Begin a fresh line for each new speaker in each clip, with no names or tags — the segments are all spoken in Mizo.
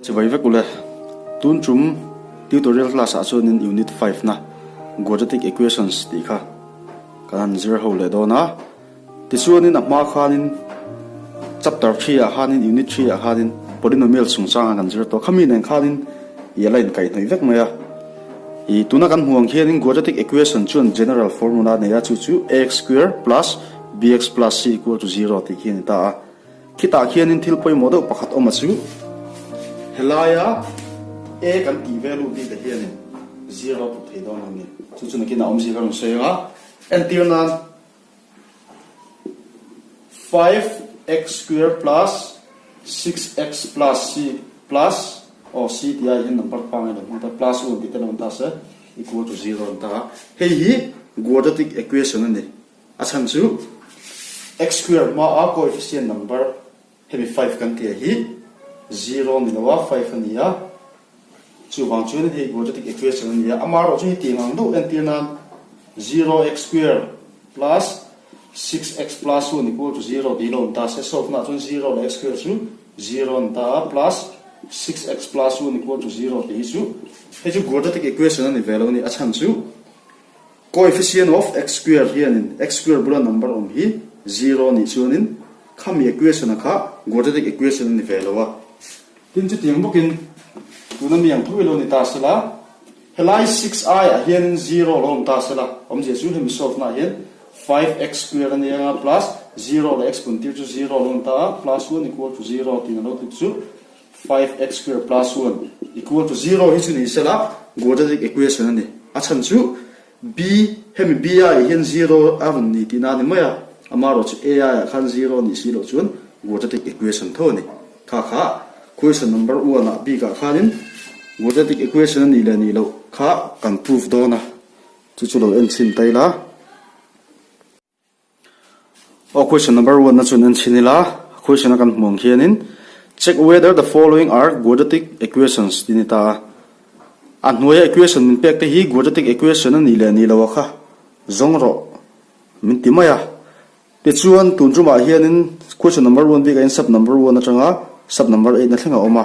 Chibai vek ule, tun tum tutorial class ah chuanin unit 5 na quadratic equations tih kha kan han zir ho leh dawn a. Tichuanin a hma khanin chapter 3 ah khanin unit 3 ah khanin polynomial chungchang a kan zir tawh. Khami nen khanin i a la inkaihhnawih vek mai a. I tuna kan hmuh ang khianin quadratic equation chuan general formula a nei a, chu chu ax square plus bx plus c equal to zero tih khi a ni ta a. Khitah khianin thil pawimawh deuh pakhat awm a chu, helaia A kan tih value bik ah hianin zero tluk thei dawn lo ni. Chu chu nakin a awmzia ka rawn sawi ang a, entir nan 5x square plus 6x plus c plus aw c tih ai hian number pangai lo hmang ta plus 1 tih te lo awm ta se equal to zero an ta a, hei hi quadratic equation a ni. A chhan chu x square hmaa coefficient number hemi 5 kan tia hi 0 ni lo a, 5 a ni a, chuvang chuan hei quadratic equation a ni a, amaherawh chu hetiang ang deuh entir nan 0 x square plus 6x plus 1 equal to 0 tih lo awm ta se, solve naah chuan 0 leh x square chu 0 a ni ta a, plus 6x plus 1 equal to 0 tih hi chu hei chu quadratic equation a ni ve lo a ni, a chhan chu Coefficient of x square hianin x square bula number awm hi zero anih chuanin khami equation a kha quadratic equation a ni ve lo a. Tin chutiang bawkin tuna mi ang tho ilo ni ta sela, helai 6 i ah hianin zero lo awm ta sela, awmzia chu hemi solve naah hian 5x square a nia nga plus zero leh x puntir chu zero lo awm ta a, plus 1 equal to zero tiin a lo tluk chu 5x square plus 1 equal to 0 hi chu ni sela quadratic equation a ni. A chhan chu b hemi b ai hian 0 a rawn ni tihna a ni mai a, amaherawh chu a aiah khan 0 a nih si loh chuan quadratic equation tho a ni. Kha kha question number 1 ah bikah khanin quadratic equation a nih leh nih loh kha kan proof dawn a, chu chu lo en chhin ta ila. Aw question number 1 na chuan en chhin ila, question a kan hmuh ang khianin check whether the following are quadratic equations tih a ni ta a. A hnuaia equation min pek te hi quadratic equation a nih leh nih loh a kha zawng rawh min ti mai a. Tichuan tun tumah hianin question number 1 bikah hian sub number 1 atanga sub number 8 na thleng a awm a.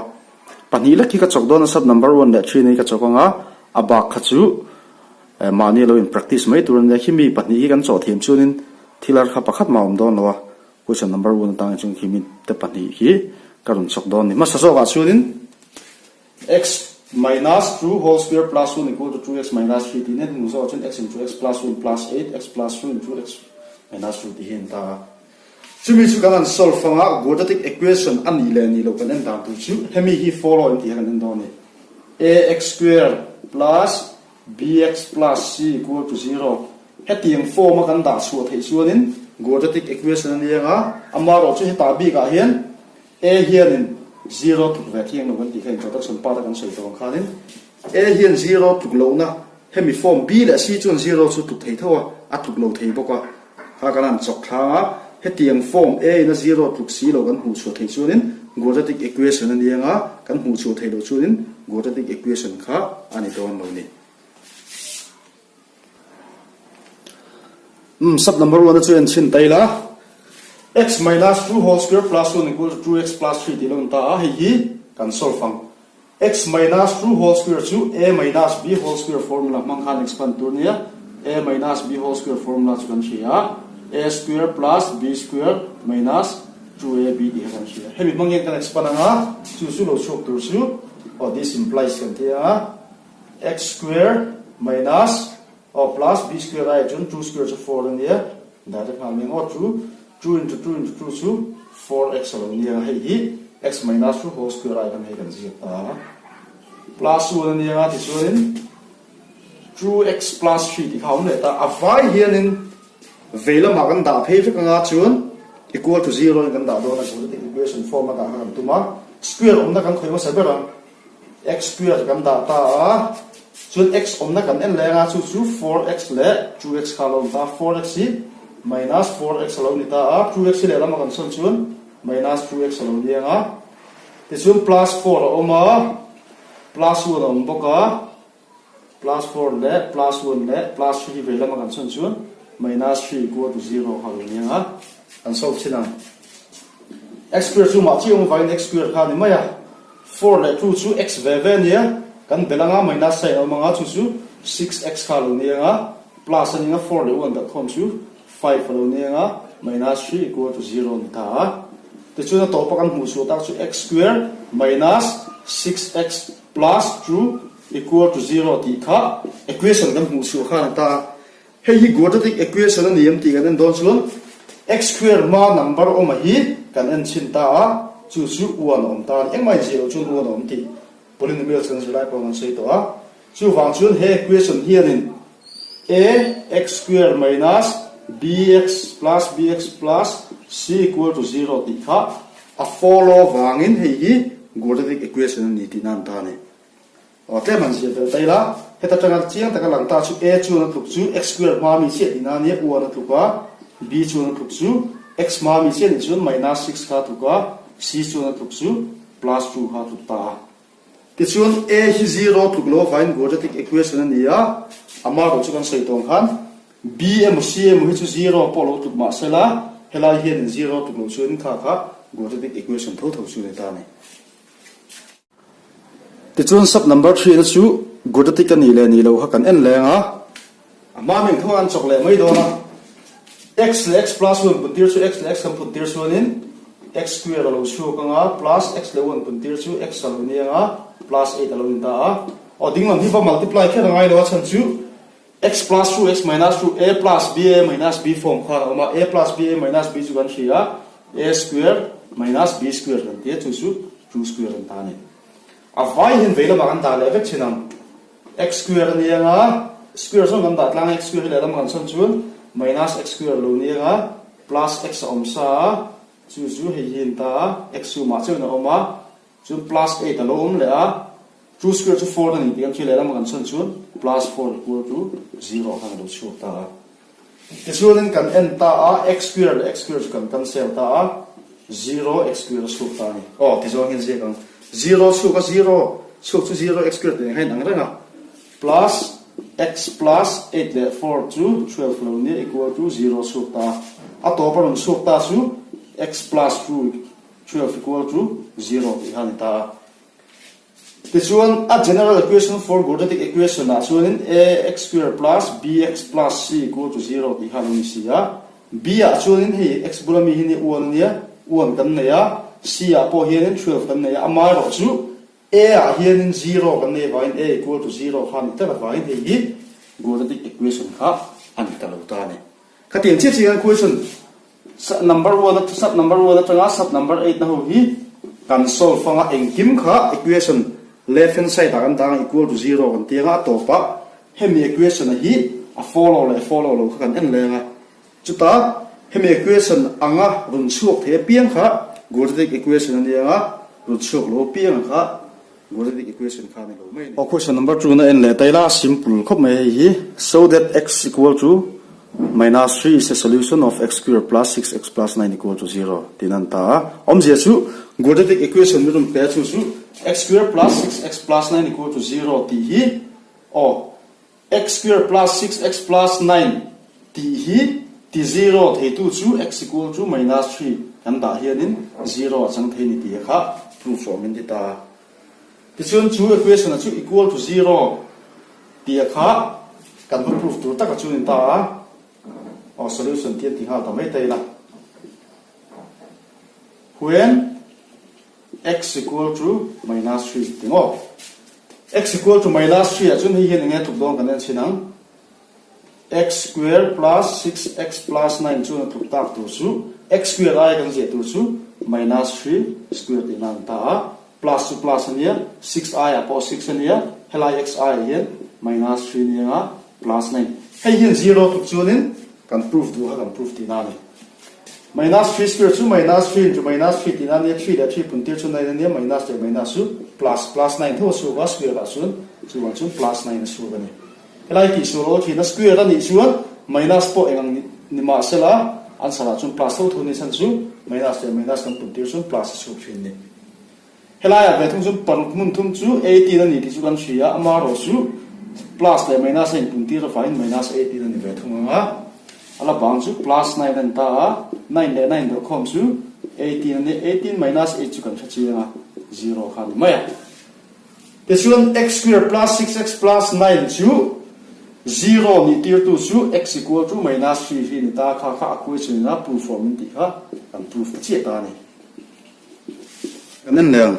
Pahnih lek hi ka chawk dawn a sub number 1 leh 3 na hi ka chawk ang a, a bak kha chu Mahni lo in practice mai tur a nia, khimi pahnih hi kan chawh thiam chuanin thil har kha pakhat mah a awm dawn lo a, question number 1 atangin chuan khimi te pahnih hi ka rawn chawk dawn a ni. Hmasa zawkah chuanin x minus 2 whole square plus 1 equal to 2x minus 3 tih nen hnu zawkah chuan x into x plus 1 plus 8 x plus 2 into x minus 2 tih hi a ni ta a. Chumi chu kan han solve anga quadratic equation a nih leh nih loh kan en dan tur chu hemi hi follow in tih hi kan en dawn a ni. Ax square plus Bx plus c equal to zero. Hetiang form a kan dah chhuah theih chuanin quadratic equation a ni ang a, amaherawh chu hetah bikah hian a hianin zero tluk ve thiang lo kan tih kha introduction part a kan sawi tawh ang khanin a hian zero tluk lohna hemi form b leh c chuan zero chu tluk thei tho a, a tluk lo thei bawk a, kha kan han chawk thlang a, hetiang form a in a zero tluk si lo kan hmuh chhuah theih chuanin quadratic equation a ni ang a, kan hmuh chhuah theih loh chuanin quadratic equation kha a ni dawn lo ni. Umm sub number 1 a chu en chhin ta ila, x minus 2 whole square plus 1 equal to 2x plus 3 tih lo an ta a, hei hi kan solve ang. X minus 2 whole square chu a minus b whole square formula hmang khan expand tur nia, a minus b whole square formula chu kan hria a, a square plus b square minus 2ab tih kha kan hria. Hemi hmang hian kan expand ang a, chu chu lo chhuak tur chu aw this implies kan ti ang a, x square minus aw plus b square aia chuan 2 square chu 4 a nia, direct nghal mai ang aw chu 2 into 2 into 2 chu 4x a lo nia, hei hi x minus 2 whole square ai khan hei kan ziak ta a, plus 1 a nia nga tichuanin 2x plus 3 tih kha a awm leh ta, a vai hianin vei lamah kan dah phei vek anga chuan equal to 0 in kan dah dawn a, quadratic equation form a dah kha kan tum a, square awmna kan khawih hmasa ber ang. X square kan dah ta a, chuan x awmna kan en leng a, chu chu 4x leh 2x kha a lo awm ta a, 4x hi minus 4x a lo ni ta a, 2x hi lehlam a kan sawn chuan minus 2x a lo ni ang a, tichuan plus 4 a awm a, plus 1 a awm bawk a, plus 4 leh plus 1 leh plus 3 hi veilam a kan sawn chuan minus 3 equal to 0 kha a lo ni ang a, kan solve thin ang. X square chu mah chiah awm avangin x square kha a ni mai a. 4 leh 2 chu x ve ve ania, kan belh anga minus sign a awm anga chu chu 6x kha a lo ni anga plus a ni anga 4 leh 1 dah khawm chu 5 a lo ni anga minus 3 equal to 0 a ni ta a. Tichuan a tawpa kan hmuh chhuah tak chu x square minus 6x plus 2 equal to 0 tih kha equation kan hmuh chhuah khan a ni ta a. Hei hi quadratic equation a ni em tih kan en dawn chuan x square hma number awm a hi kan en chhin ta a, chu chu one a awm ta a ni. Engmah inziah loh chuan one a awm tih polynomials kan zir lai pawh kan sawi tawh a. Chuvang chuan he equation hianin a x square minus bx plus bx plus c equal to zero tih kha a follow vangin hei hi quadratic equation a ni tih nan ta a ni. Aw tlem han ziah belh ta ila, heta tanga chiang taka lang ta chu A chuan a tluk chu x square hma mi chiah tihna a nia, one a tluk a, B chuan a tluk chu x hma mi chiah nih chuan minus six kha a tluk a, C chuan a tluk chu plus two kha a tluk ta a. Tichuan A hi zero tluk lo avangin quadratic equation a ni a, ama erawh chu kan sawi tawng khan B emaw C emaw hi chu zero pawh lo tluk mah sela, helai hianin zero tluk lo chuanin kha kha quadratic equation tho tho chu a ni ta a ni. Tichuan sub number threena chu Gujatik a nih leh nih loh kha kan en leng a, a hma meng thung a an chawk leh mai dawn a. X leh x plus one puntir chu x leh x kan puntir chuanin x square a lo chhuak ang a, plus x leh one puntir chu x a lo ni ang a, plus eight a lo ni ta a. Aw dinglam hi va multiply kher a ngai lo a chhan chu x plus 2 x minus 2 a plus b a minus b form khan a awm a, a plus b a minus b chu kan hria a, a square minus b square kan ti a, chu chu 2 square an ta a ni. A vai hian vei lamah kan dah leh vek thin ang. x square a ni ang a, square zawng kan dah tlang a, x square hi lehlam kan chhan chuan minus x square a lo ni ang a, plus x a awm sa a, chu chu hei hi a ni ta a, x chu mah chauhin a awm a, Chuan plus eight a lo awm leh a, two square chu four a ni tih kan hria leh lam kan chhan chuan plus four equal to zero khan a lo chhuak ta a. Tichuanin kan en ta a, x square leh x square chu kan cancel ta a, zero x square a chhuak ta a ni. Aw tizawng hian ziak ang, zero chhuak a zero chhuak chu zero x square tih ang hian ang reng a, plus x plus eight leh four chu 12 lo nia equal to zero chhuak ta a, a tawp a rawn chhuak ta chu x plus two 12 equal to zero tih kha a ni ta a. Tichuan, a general equation for quadratic equation ah chuanin ax square plus bx plus c equal to zero tih kha a lo ni si a. B ah chuanin hei x bula mi hi nia one a nia, one kan nei a, c ah pawh hianin 12 kan nei a, amaherawh chu a ah hianin zero kan nei avangin a equal to zero kha a ni tlat avangin hei hi quadratic equation kha a ni ta lo ta a ni. Khatiang chiah chiah hian question Number one a sub number one atanga sub number eight na ho hi kan solve anga engkim kha equation left hand side ah kan dang a equal to zero kan ti anga a tawp ah hemi equation a hi a follow leh follow lo kha kan en leng a chuta hemi equation anga rawn chhuak thei apiang kha quadratic equation a ni anga rawn chhuak lo apiang kha Quadratic equation kha a ni lo mai a ni. Aw question number two na en leh ta ila simple khawp mai hei hi so that x equal to minus three is a solution of x square plus 6x plus 9 equal to zero tiin an ta a. Awmzia chu quadratic equation mi rawn pe a chu chu x square plus 6x plus 9 equal to zero tih hi aw X square plus 6x plus 9 tih hi ti zero theitu chu x equal to minus 3 kan dah hianin zero a chang thei ni tih kha proof awm in ti ta. Tichuan chu equation a chu equal to zero tih kha kan va proof tur taka chu ni ta a. Aw solution ti an ti nghal ta mai ta ila. When X equal to minus 3 ti maw? X equal to minus 3 ah chuan hei hian eng nge tluk dawn kan en chhin ang. X square plus 6x plus 9 chuan a tluk tak tur chu x square aia kan ziah tur chu minus 3 square tihna an ta a. Plus chu plus a nia, 6 aiah pawh 6 a nia, helai x aiah hian minus 3 a ni ang a, plus 9. Hei hian zero tluk chuanin kan proof duh kha kan proof tihna a ni. Minus 3 square chu minus 3 into minus 3 tihna a nia, 3 leh 3 puntir chu 9 a nia, minus leh minus chu plus, plus 9 tho a chhuak a, square ah chuan chuvang chuan plus 9 a chhuak a ni. Helai tih sual awl thin a, square a nih chuan minus pawh eng ang ni mah sela answer ah chuan plus tho tho ni chhan chu minus leh minus kan puntir chuan plus a chhuak thin a ni. Helaiah ve thung chuan paruk hmun thum chu 18 a ni tih chu kan hria a, amaherawh chu plus leh minus a inpuntir avangin minus 18 a ni ve thung ang a, a la bang chu plus 9 a ni ta a, 9 leh 9 dawhkhawm chu 18 a ni, 18 minus 8 chu kan hre chiang a. 0 kha ni mai a. Tichuan x square plus 6x plus 9 chu 0 nih tirtu chu x equal to minus 3 hi ni ta kha kha a question in a proof form in tih kha kan proof ta chiah ta a ni. Kan en leh ang.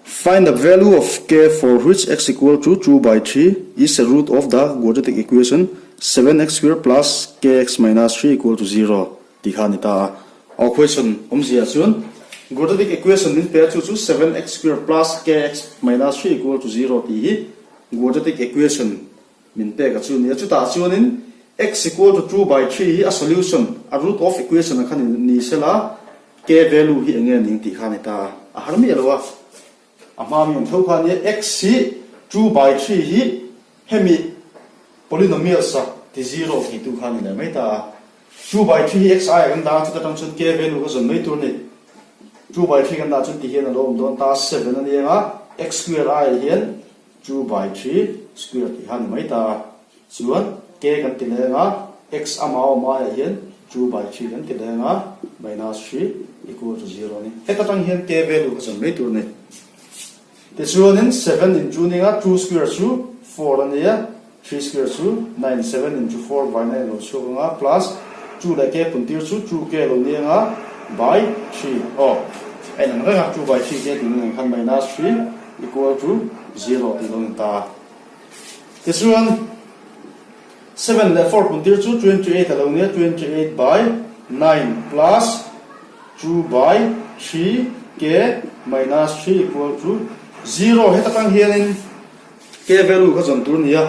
Find the value of k for which x equal to 2 by 3 is a root of the quadratic equation 7x square plus kx minus 3 equal to 0 tih kha a ni ta a. Aw question awmzia chuan quadratic equation min pe a chu chu 7x square plus kx minus 3 equal to 0 tih hi quadratic equation Min pek a chu nia. Chutah chuanin x equal to 2 by 3 hi a solution, a root of equation ah khan ni sela k value hi enge ning tih kha a ni ta a. A har miah lo a. A hma mi ang tho kha nia x hi 2 by 3 hi hemi polynomials a ti zero theitu kha a ni leh mai ta a. 2 by 3 hi x ai ah kan dah a, chuta tang chuan k value ka zawn mai tur a ni. 2 by 3 kan dah chuan tihian a lo awm dawn ta a, 7 a ni ang a, x square ai ah hian 2 by 3 square tih kha a ni mai ta a, chuan k kan ti leng a, x ama awm aiah hian 2 by 3 kan ti leng a, minus 3 equal to 0 a ni. Heta tang hian k value ka zawn mai tur a ni. Tichuanin 7 into ninga 2 square chu 4 a ni a, 3 square chu 9, 7 into 4 by 9 lo chhuak ang a, plus 2 leh k puntir chu 2k lo ni ang a, by 3, aw, a inang reng a, 2 by 3 k tih nan khan minus 3 equal to 0 tih lo ni ta a. Tichuan, 7 leh 4 puntir chu 28 a lo nia, 28 by 9 plus 2 by 3 k minus 3 equal to 0 heta tang hianin k value kha zawn tur nia.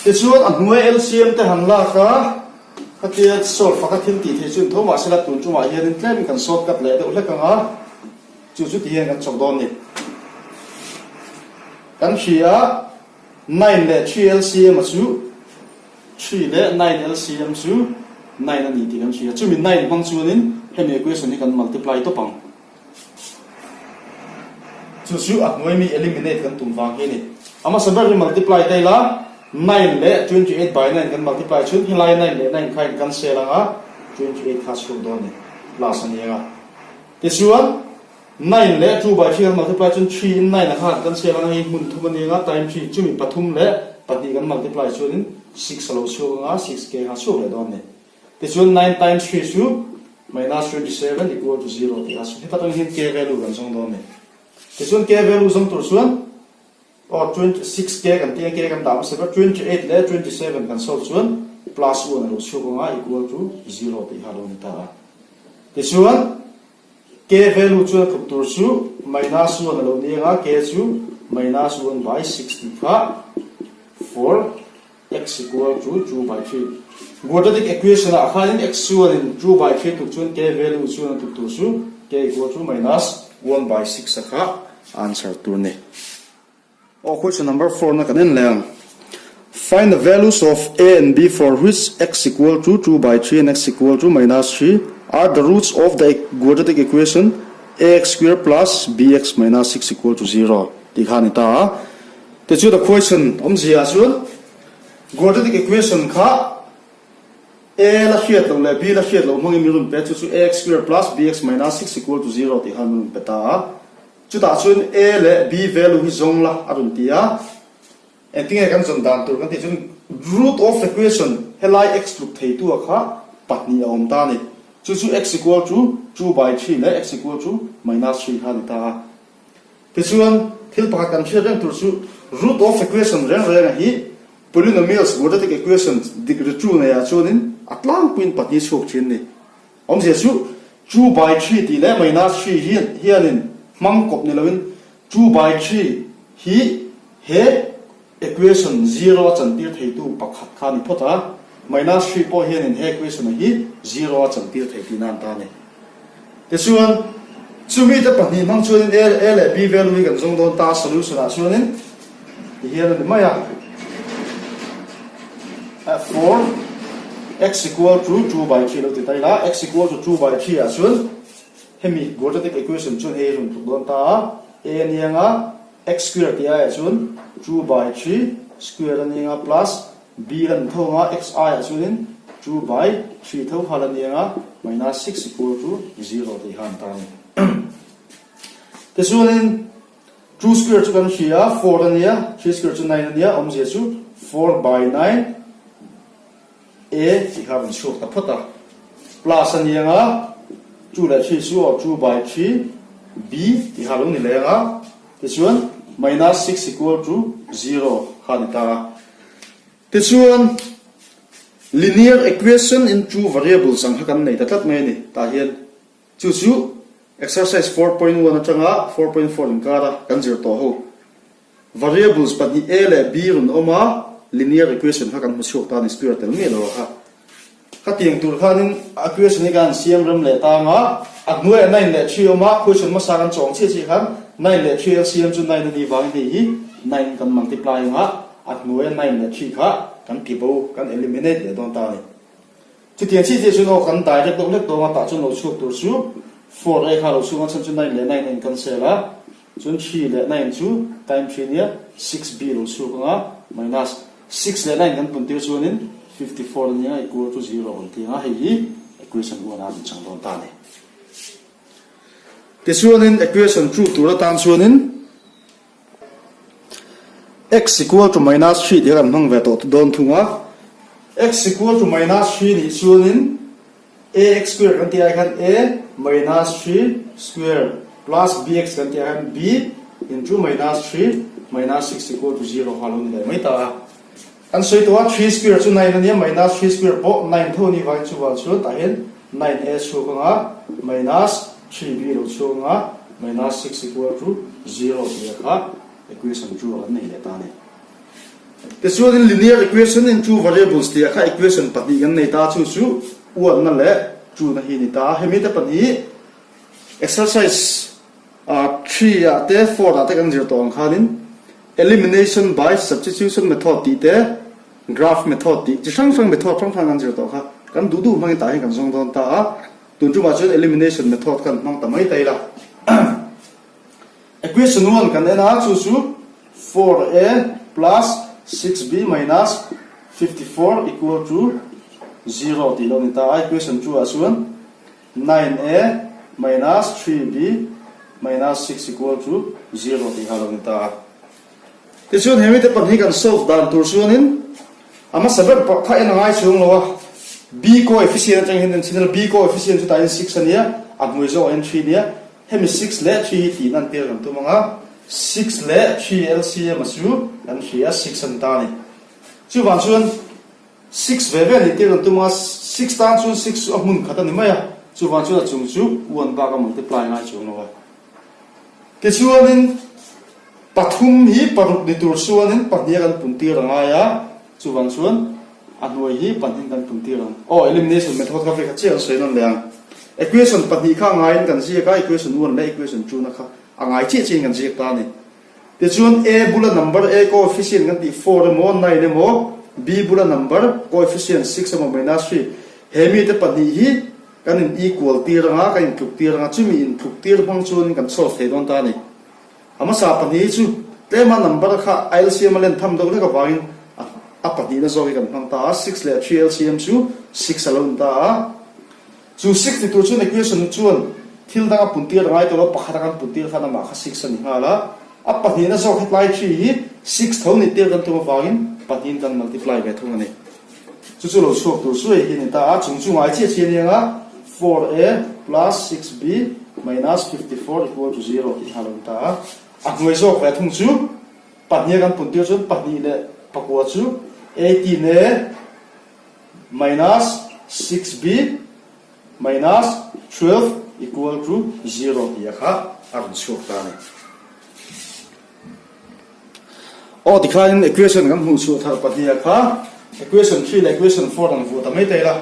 Tichuan, a hnuai LCM te han lak a, khatia solve faka thil tih theih chu in tho mahse la tun tumah hianin tlemin kan shortcut leh deuh hlek ang a. Chu chu ti hian kan chawk dawn ni. Kan hria a, nine leh three LCM a chu three leh nine LCM chu nine a ni tih kan hria. Chumi nine hmang chuanin hemi equation hi kan multiply tawp ang. Chu chu a hnuai mi eliminate kan tum vang hi a ni. A hmasa ber hi multiply ta ila, nine leh 28 by nine kan multiply chhun helai nine leh nine kha in cancel ang a, 28 kha a chhuak dawn ni, plus a ni ang a. Tichuan, nine leh two by three kan multiply chuan three in nine a khan kan chhiar ang a, hei hmun thum a ni ang a, time three chumi pathum leh pahnih kan multiply chuanin six a lo chhuak ang a, six k kha a chhuak leh dawn a ni. Tichuan nine times three chu minus 27 equal to zero tih a chhuak. Heta tang hian k value kan zawng dawn a ni. Tichuan k value zawng tur chuan aw 26 k kan tia k kan dah hmasa ber 28 leh 27 kan solve chuan plus one a lo chhuak ang a equal to zero tih kha a lo ni ta a. Tichuan k value chuan a tluk tur chu minus one a lo ni ang a k chu minus one by six tih kha for x equal to 2 by 3. Quadratic equation ah khanin x chuanin 2 by 3 tluk chuan k value chuan a tluk tur chu k equal to minus 1 by 6 a kha answer tur ni. Aw question number 4 na kan en leh ang. Find the values of a and b for which x equal to 2 by 3 and x equal to minus 3 are the roots of the quadratic equation ax square plus bx minus 6 equal to 0 tih kha a ni ta a. Tichuan a question awmzia ah chuan quadratic equation kha a la hriat loh leh b la hriat loh hmangin min rawn pe a, chu chu ax square plus bx minus 6 equal to 0 tih khan min rawn pe ta a. Chutah chuan a leh b value hi zawng la a rawn ti a. Engtinge kan zawn dan tur kan tih chuan root of equation helai x tluk theitu ah kha pahnih a awm ta a ni. Chu chu x equal to 2 by 3 leh x equal to minus 3 kha a ni ta a. Tichuan, thil pakhat kan hriat reng tur chu root of equation reng renga hi polynomials quadratic equation dik ri chu neiah chuanin a tlangpuiin pahnih chhuak thin a ni. Awmzia chu 2 by 3 tih leh minus 3 hian hianin hmang kawp ni loin 2 by 3 hi he Equation zero a chantir theitu pakhat kha a ni phawt a, minus 3 pawh hianin he equation a hi zero a chantir thei tihna an ta a ni. Tichuan, chumi te pahnih hmang chuanin a a leh b value hi kan zawng dawn ta a, solution ah chuanin ti hian a ni mai a, for x equal to 2 by 3 lo ti ta ila, x equal to 2 by 3 ah chuan hemi quadratic equation chuan hei a rawn tluk dawn ta a, a a ni ang a, X square tih aiah chuan 2 by 3 square a ni ang a plus b lan tho ang a x aiah chuanin 2 by 3 tho kha la ni ang a minus 6 equal to 0 tih kha an ta a ni. Tichuanin 2 square chu kan hria 4 a nia, 3 square chu 9 a nia, awmzia chu 4 by 9 a tih kha a rawn chhuak ta phawt a. Plus a ni ang a, 2 leh 3 chu aw 2 by 3 b tih kha a lo ni leh ang a. Tichuan minus 6 equal to 0 kha a ni ta a. Tichuan linear equation in two variables ang kha kan nei ta tlat mai a ni. Tah hian Chu chu exercise 4.1 atanga 4.4 inkara kan zir tawh ho. Variables pahnih a leh b rawn awm a, linear equation kha kan hmu chhuak ta a ni, square tel miah lo a kha. Khatiang tur khanin equation hi kan siam rem leh tang a, a hnuaiah nine leh three awm a, question hmasa kan chawng chiah chiah khan nine leh three LCM chu nine a nih vangin hei hi nine kan multiply ang a, a hnuaia nine leh three kha kan ti bo, kan eliminate leh dawn ta a ni. Chutiang chiah chiah chuan aw kan direct deuh hlek dawn a, tah chuan lo chhuak tur chu 4 a kha lo chhung a, chhan chu 9 leh 9 a in cancel a, chuan 3 leh 9 chu time 3 nia 6 b lo chhuak ang a, minus 6 leh 9 kan pun tir chuanin 54 a nia equal to 0 kan ti ang a, hei hi equation 1 a rawn chang dawn ta a ni. Tichuanin equation 2 tur atan chuanin. X equal to minus 3 tih kha kan hmang ve tawh dawn thung a. X equal to minus 3 nih chuanin ax square kan tih ai khan a minus 3 square plus bx kan tih ai khan b into minus 3 minus 6 equal to 0 kha a lo ni leh mai ta a. Kan sawi tawh a, 3 square chu 9 a nia, minus 3 square pawh 9 tho a nih vangin chuvang chuan tah hian 9 a chhuak ang a, minus 3 b lo chhuak ang a, minus 6 equal to 0 tih a kha equation chu a kan nei leh ta a ni. Tichuanin linear equation in two variables tih a kha equation pahnih kan nei ta a, chu chu uanna leh two na hi a ni ta a, hemi te pahnih exercise 3 ah te 4 ah te kan zir tawh ang khanin Elimination by substitution method tih te, graph method tih chi hrang hrang method hrang hrang kan zir tawh kha. Kan duh duh hmangin tah hian kan zawng dawn ta a, tun tumah chuan elimination method kha an hmang ta mai ta ila. Equation 1 kan en a, chu chu 4a plus 6b minus 54 equal to 0 tih lo ni ta a, equation 2 ah chuan 9a minus 3b minus 6 equal to 0 tih kha a lo ni ta a. Tichuan he mite pahnih kan solve dan tur chuanin a hmasa ber pawh kha en a ngai chuang lo a, b coefficient atang hian en chhin ila b coefficient chu tah hian 6 a nia, a hmui zawk ah hian 3 a nia, hemi 6 leh 3 hi tiin an tir kan tum ang a, 6 leh 3 LCM a chu kan hria 6 a ni ta a ni. Chuvang chuan Six ve ve nih tir kan tum a, six tan chuan six chu a hmun khat a ni mai a, chuvang chuan a chung chu one bak a multiply ngai chuang lo a. Tichuanin pathum hi paruk ni tur chuanin pahnih a kan pun tir a ngai a, chuvang chuan a hnuai hi pahnihin kan pun tir ang. Aw, elimination method kha vekha chiah kan sawi nawn leh ang. Equation pahnih kha a ngaiin kan ziak a, equation one leh equation two na kha a ngai chiah chiahin kan ziak ta a ni. Tichuan A bula number A coefficient kan tih four emaw nine emaw, B bula number coefficient six emaw minus three he mite pahnih hi kan in equal tir anga, kan in tluk tir anga, chumi in tluk tir hmang chuanin kan solve thei dawn ta a ni. A hmasa pahnih hi chu tlema number kha a LCM a len tham deuh hlek avangin a pahnihna zawk hi kan hmang ta a, six leh three LCM chu six a lo ni ta a. Chu six ti tur chuan equation chuan thil dang a pun tir a ngai tawh lo, pakhat a kan pun tir khan amah kha six a ni nghal a, a pahnihna zawk hetlai three hi six tho nih tir kan tum avangin pahnihin kan multiply ve thung a ni. Chu chu lo chhuak tur chu hei hi a ni ta a, chung chu ngai chiah chiah a ni ang a, four a plus six b minus 54 equal to zero tih kha a lo ni ta a, a hnuai zawk ve thung chu pahnih a kan pun tir chuan pahnih leh pakua chu 18 a minus 6b minus 12 equal to 0 tih a kha a rawn chhuak ta a ni. Aw tikhain equation kan hmuh chhuah thar pahnih a kha equation 3 leh equation 4 an vuah ta mai thei la.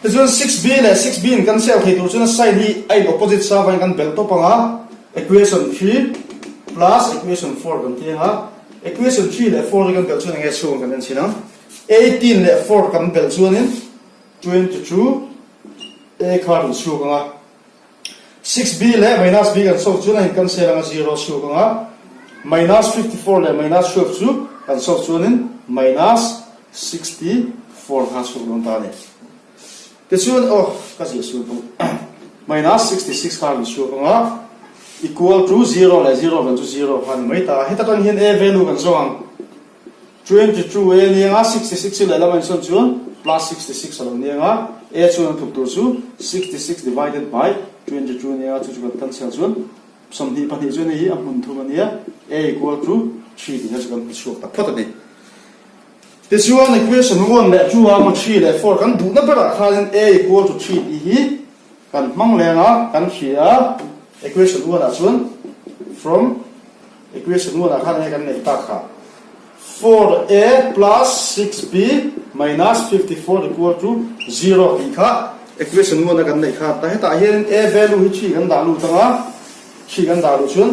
Tichuan 6b leh 6b in cancel thei tur chuan a sign hi a in opposite sa avangin kan belh tawp ang a, equation 3 plus equation 4 kan ti ang a, equation 3 leh 4 hi kan belh chuan enge chhung kan en chhin ang. 18 leh 4 kan belh chuanin 22 A kha rawn chhuk ang a, 6B leh minus B kan solve chuan a in cancel ang a zero chhuk ang a, minus 54 leh minus 12 chu kan solve chuanin minus 64 kha chhuk dawn ta a ni. Tichuan aw ka ziah sual bawk minus 66 kha rawn chhuak ang a. Equal to zero leh zero vel chu zero kha a ni mai ta a. Heta tang hian a value kan zawng ang. 22 a ni anga 66 hi lehlam a insawn chuan plus 66 a lo ni anga a chuan a tluk tur chu 66 divided by 22 a ni anga chu chu kan cancel chuan 22 chuan hei hi a hmun thum a nia a equal to 3 tih kha chu kan hmu chhuak ta phawt a ni. Tichuan equation 1 leh 2 a maw 3 leh 4 kan duhna berah khanin a equal to 3 tih hi kan hmang leng a kan hria a equation 1 ah chuan from Equation 1 ah khan enge kan neih tak kha? 4a plus 6b minus 54 equal to 0 tih kha equation 1 a kan neih kha. Ta hetah hianin a value hi 3 kan dah lut ang a, 3 kan dah luh chuan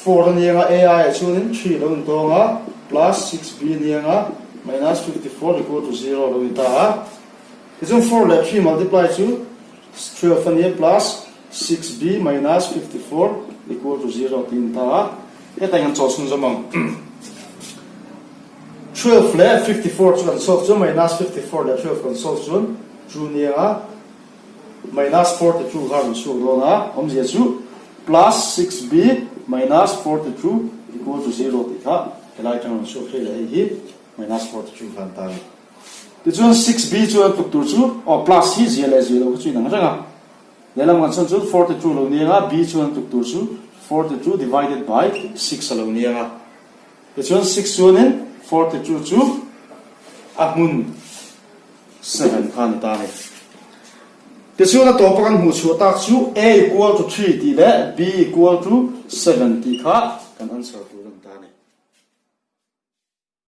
4 a ni ang a, a aiah chuanin 3 lo intawng a, plus 6b a ni ang a, minus 54 equal to 0 lo ni ta a. Tichuan 4 leh 3 multiply chu 12 a ni a plus 6b minus 54 equal to 0 tiin ta a, hetah hian chaw chhun zawm ang. 12 leh 54 chu kan solve chuan minus 54 leh 12 kan solve chuan chu nia a, minus 42 kha rawn chhuak dawn a, awmzia chu plus 6b minus 42 equal to 0 tih kha helai atang rawn chhuak thei leh hei hi minus 42 kha an ta a ni. Tichuan 6b chuan tluk tur chu aw plus hi zia leh zia lo kha chu inang reng a. Lehlam kan chhan chuan 42 lo ni anga, B chuan tluk tur chu 42 divided by 6 a lo ni anga. Tichuan 6 chuanin 42 chu a hmun 7 kha a ni ta a ni. Tichuan a tawpa kan hmuh chhuah tak chu A equal to 3 tih leh B equal to 7 tih kha kan answer ta.